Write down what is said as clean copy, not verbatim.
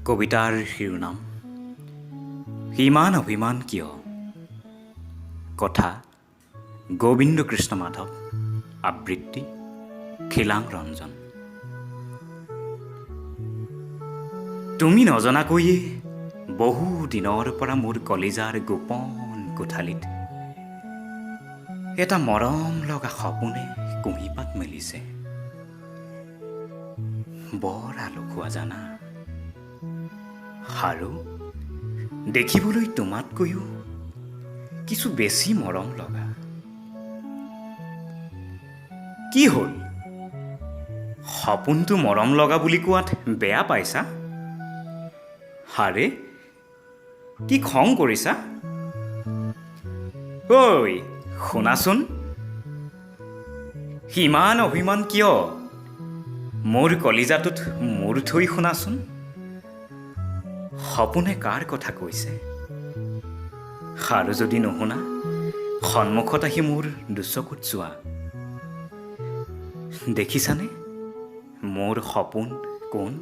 কবিতাৰ শিৰোনাম ইমান অভিমান কিয়? কথা গোবিন্দ কৃষ্ণ মাধৱ, আবৃত্তি খিলাং ৰঞ্জন। তুমি নজনাকৈয়ে বহু দিনৰ পৰা মোৰ কলিজাৰ গোপন কোঠালিত এটা মৰম লগা সপোনে কুঁহিপাত মেলিছে। বৰ আলসুৱা জানা, আৰু দেখিবলৈ তোমাতকৈও কিছু বেছি মৰম লগা। কি হ'ল, সপোনটো মৰম লগা বুলি কোৱাত বেয়া পাইছা? আৰে, কি খং কৰিছা? ঐ শুনাচোন, ইমান অভিমান কিয়? মোৰ কলিজাটোত মূৰ থৈ শুনাচোন, সপোনে কাৰ কথা কৈছে? আৰু যদি নুশুনা, সন্মুখত আহি মোৰ দুচকুত চোৱা। দেখিছানে মোৰ সপোন কোন?